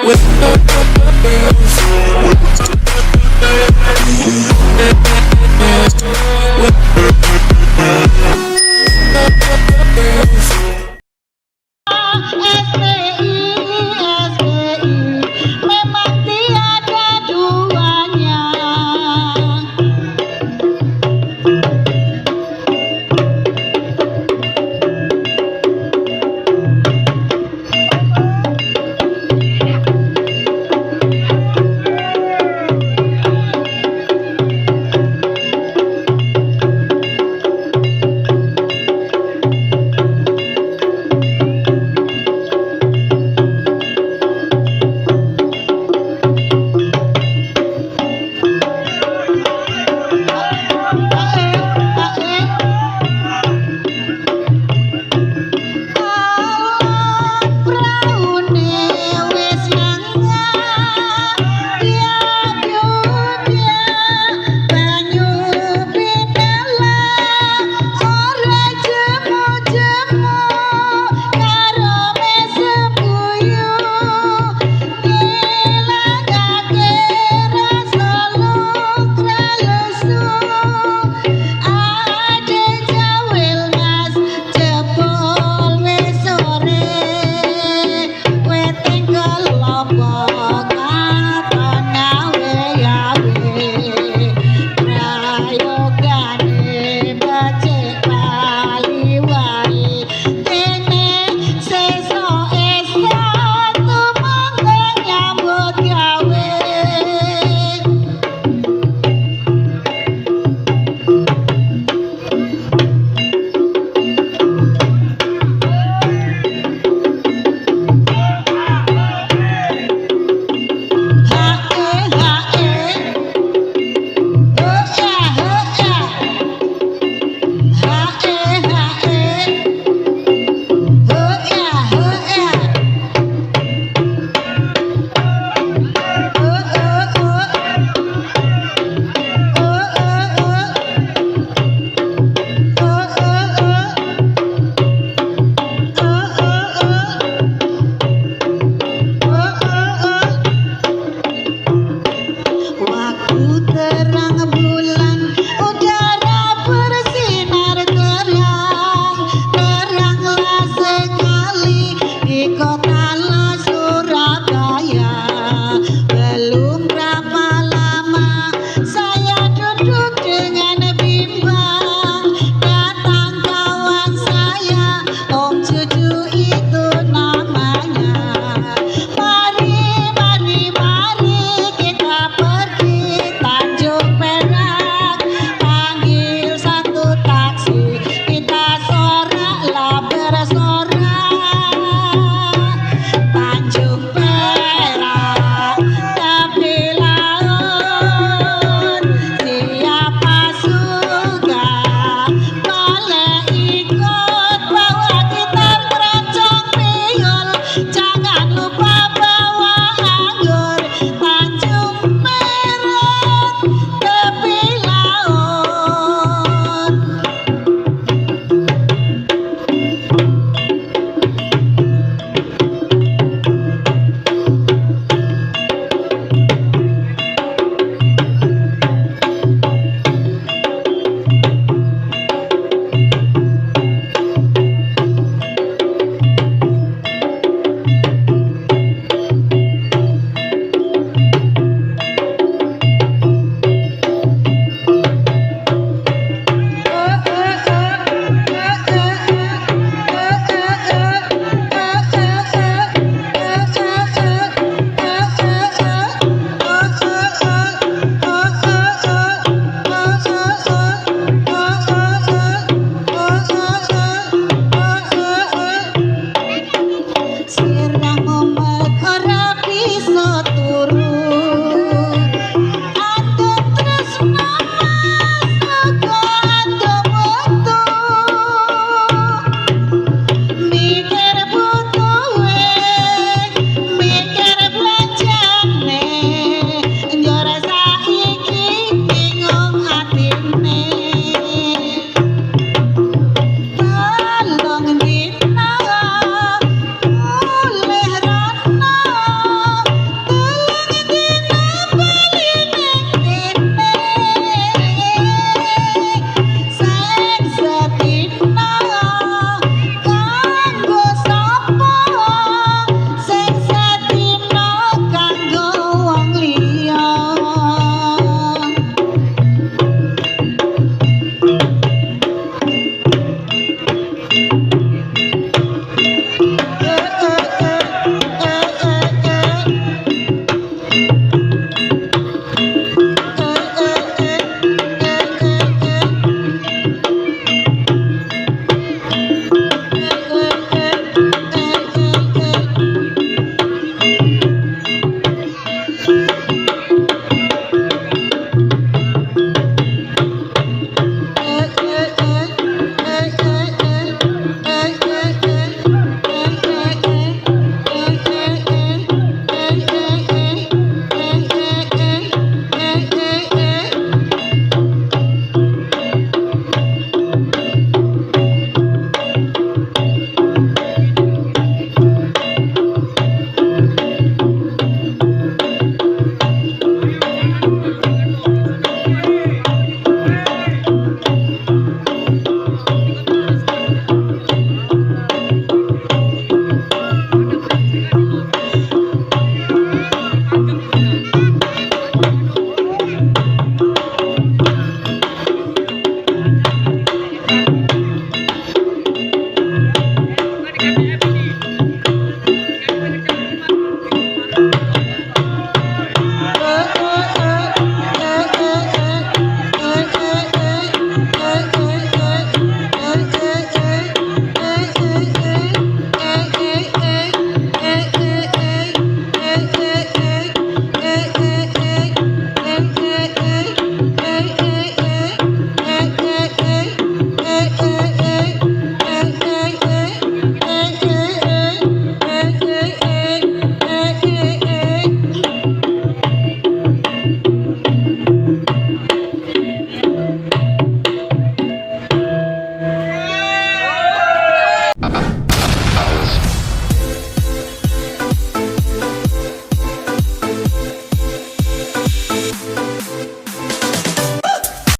STI STI memang tiada duanya. Praune wis nengah dia dia banyu pinala ora jemu-jemu karo mesepuyu ngilangake rasa luka lesu. Ade jawil mas jebol wis sore weteng kelopo katon awe-awe prayogane becik bali wae dene sesuk esuk tumangga nyambut gawe. H E H E H E H E H E H E H E O O O O O O O O O O O. Waktu terang bulan, udara bersinar terang, teranglah sekali di kota lah Surabaya. Belum berapa lama saya duduk dengan bimbang, datang kawan saya, Om Cucu itu namanya. Mari, mari, mari kita pergi Tanjung Perak, panggil satu taksi, kita soraklah bersorak. Tanjung Perak, tepi laut, siapa suka boleh ikut, bawa gitar, keroncong, piul, jangan lupa bawa anggur. Tanjung Perak, tepi laut. Sirang